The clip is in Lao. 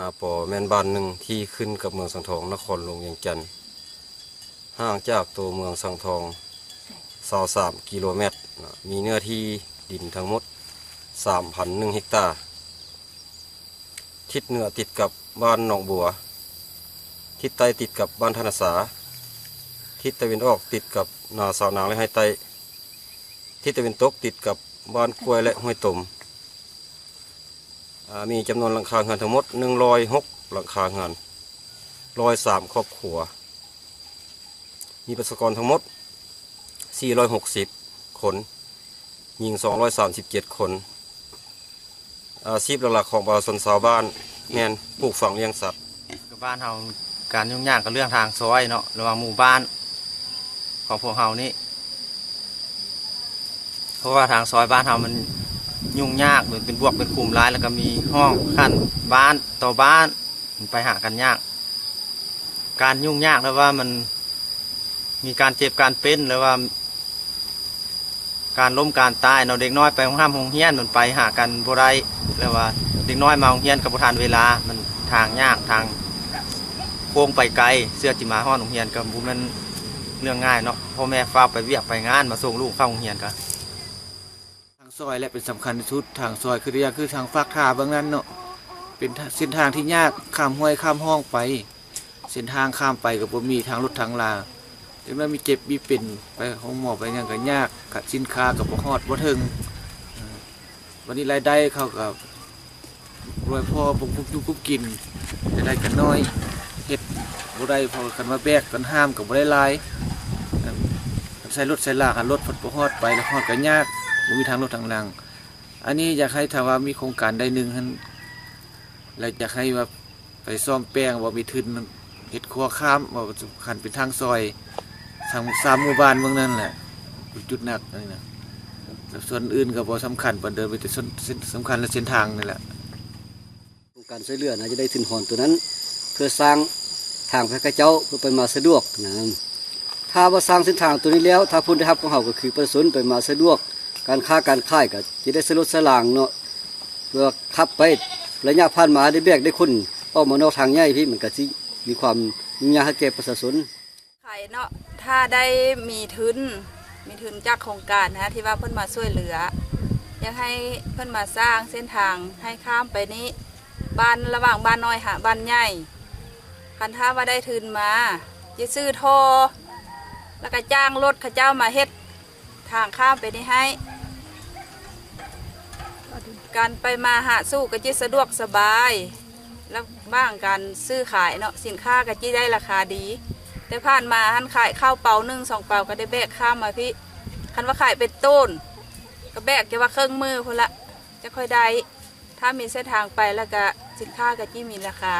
ນາປໍແມ່ນບ້ານໜຶ່ງທີ່ຂຶ້ນກັບເມືອງສັງທອງ ນະຄອນຫຼວງວຽງຈັນ, ຫ່າງຈາກຕົວເມືອງສັງທອງຊາວສາມກິໂລແມັດ, ມີເນື້ອທີ່ດິນທັງໝົດສາມພັນໜຶ່ງເຮັກຕາ. ທິດເໜືອຕິດກັບບ້ານໜອງບົວ, ທິດໃຕ້ຕິດກັບບ້ານທ່ານາສາ, ທິດຕາເວັນອອກຕິດກັບນາຊາວນາ ແລະ ໄຮ່ໃຕ້, ທິດຕາເວັນຕົກຕິດກັບບ້ານກ້ວຍ ແລະ ຫ້ວຍຕົມ. ອາ ມີຈຳນວນຫຼັງຄາເຮືອນທັງໝົດໜຶ່ງຮ້ອຍຫົກຫຼັງຄາເຮືອນ, ຮ້ອຍສາມຄອບຄົວ, ມີປະຊາກອນທັງໝົດສີ່ຮ້ອຍຫົກສິບຄົນ, ຍິງສອງຮ້ອຍສາມສິບເຈັດຄົນ. ອາຊີບຫຼັກໆຂອງປະຊາຊົນຊາວບ້ານແມ່ນປູກຝັງລ້ຽງສັດ. ບ້ານເຮົາການຫຍຸ້ງຍາກກໍເລື່ອງທາງຊອຍເນາະ ລະຫວ່າງໝູ່ບ້ານຂອງພວກເຮົານີ້ ເພາະວ່າທາງຊອຍບ້ານເຮົາມັນຫຍຸ້ງຍາກ ເປັນບວກເປັນຂຸມຫຼາຍ ແລ້ວກໍມີຮ່ອງຂັ້ນບ້ານຕໍ່ບ້ານ ມັນໄປຫາກັນຍາກ. ການຫຍຸ້ງຍາກ ແລ້ວວ່າມັນມີການເຈັບການເປັນ ຫຼືວ່າ ການລົ້ມການຕາຍເນາະ ເດັກນ້ອຍໄປໂຮງຮ່ຳໂຮງຮຽນມັນໄປຫາກັນບໍ່ໄດ້ ແລ້ວວ່າເດັກນ້ອຍມາໂຮງຮຽນກໍບໍ່ທັນເວລາ ມັນທາງຍາກ ທາງໂຄ້ງໄປໄກ ເພື່ອຊິມາຮອດໂຮງຮຽນກໍບໍ່ແມ່ນເລື່ອງງ່າຍເນາະ ພໍ່ແມ່ຟ້າວໄປວຽກໄປງານ ມາສົ່ງລູກເຂົ້າໂຮງຮຽນກໍ ທາງຊອຍແຫຼະເປັນສຳຄັນທີ່ສຸດ ທາງຊອຍຄືຢ່າງຄືທາງຟາກທ່າເບື້ອງນັ້ນເນາະ ເປັນເສັ້ນທາງທີ່ຍາກ ຂ້າມຫ້ວຍຂ້າມຮ່ອງໄປ ເສັ້ນທາງຂ້າມໄປກໍບໍ່ມີທາງລົດທາງລາ ຈັ່ງນັ້ນມີເຈັບມີເປັນ ໄປໂຮງໝໍໄປຫຍັງກໍຍາກ ກະສິນຄ້າກໍບໍ່ຮອດບໍ່ເຖິງ. ເອີ ບັດນີ້ລາຍໄດ້ເຂົາກໍບໍ່ພໍກຸ້ມຢູ່ກຸ້ມກິນ ລາຍໄດ້ກໍນ້ອຍ ເຮັດບໍ່ໄດ້ ເພາະວ່າຄັນວ່າແບກກັນຫ້າມກໍບໍ່ໄດ້ຫຼາຍ ເອີ ຄັນໃຊ້ລົດໃຊ້ລາ ຄັນລົດພັດບໍ່ຮອດໄປ ແລ້ວຮອດກໍຍາກ ບໍ່ມີທາງລົດທາງລາງ. ອັນນີ້ຢາກໃຫ້ ຖ້າວ່າມີໂຄງການໃດໜຶ່ງຫັ້ນ ແລ້ວຢາກໃຫ້ວ່າ ໄປສ້ອມແປງ ບໍ່ມີທຶນເຮັດຂົວຂ້າມ ບໍ່ ຄັນເປັນທາງຊອຍ ທາງສາມໝູ່ບ້ານເມືອງນັ້ນແຫຼະ ຈຸດໜັກອັນນີ້ນະ ແລ້ວສ່ວນອື່ນກໍບໍ່ສຳຄັນປານໃດ ມີແຕ່ສຳ ສຳຄັນແລະເສັ້ນທາງນີ້ແຫຼະ. ໂຄງການຊ່ວຍເຫຼືອນະ ຈະໄດ້ທຶນຮອນຕົວນັ້ນ ເພື່ອສ້າງທາງໃຫ້ເຂົາເຈົ້າ ເພື່ອໄປມາສະດວກນະ. ຖ້າວ່າສ້າງເສັ້ນທາງຕົວນີ້ແລ້ວ ຖ້າຜົນໄດ້ຮັບຂອງເຮົາກໍຄືປະຊາຊົນໄປມາສະດວກ ການຄ້າການຂາຍກໍຈະໄດ້ສະຫຼວດສະຫຼາງເນາະ ເພື່ອຂັບໄປ ໄລຍະຜ່ານມາໄດ້ແບກໄດ້ຂົນອອກມານອກທາງໃຫຍ່ພີ້ ມັນກໍຊິມີຄວາມຫຍຸ້ງຍາກໃຫ້ແກ່ປະຊາຊົນ. ຂາຍເນາະ ຖ້າໄດ້ມີທຶນ ມີທຶນຈາກໂຄງການນະ ທີ່ວ່າເພິ່ນມາຊ່ວຍເຫຼືອ ຢາກໃຫ້ເພິ່ນມາສ້າງເສັ້ນທາງໃຫ້ຂ້າມໄປນີ້ ບ້ານ ລະຫວ່າງບ້ານນ້ອຍຫາບ້ານໃຫຍ່. ຄັນຖ້າວ່າໄດ້ທຶນມາ ຈະຊື້ທໍ່ ແລ້ວກໍຈ້າງລົດເຂົາເຈົ້າມາເຮັດ ທາງຂ້າມໄປນີ້ໃຫ້ ການໄປມາຫາສູ່ກໍຈະສະດວກສະບາຍ ລະຫວ່າງການຊື້ຂາຍເນາະ ສິນຄ້າກໍຈະໄດ້ລາຄາດີ. ແຕ່ຜ່ານມາຫັ້ນຂາຍເຂົ້າເປົາໜຶ່ງສອງເປົາກໍໄດ້ແບກຂ້າມມາພີ້ ຄັນວ່າຂາຍເປັນໂຕນ ກໍແບກແຕ່ວ່າເຄິ່ງມື້ພຸ້ນລະ ຈະຄ່ອຍໄດ້. ຖ້າມີເສັ້ນທາງໄປແລ້ວກະສິນຄ້າກໍຈະມີລາຄາ.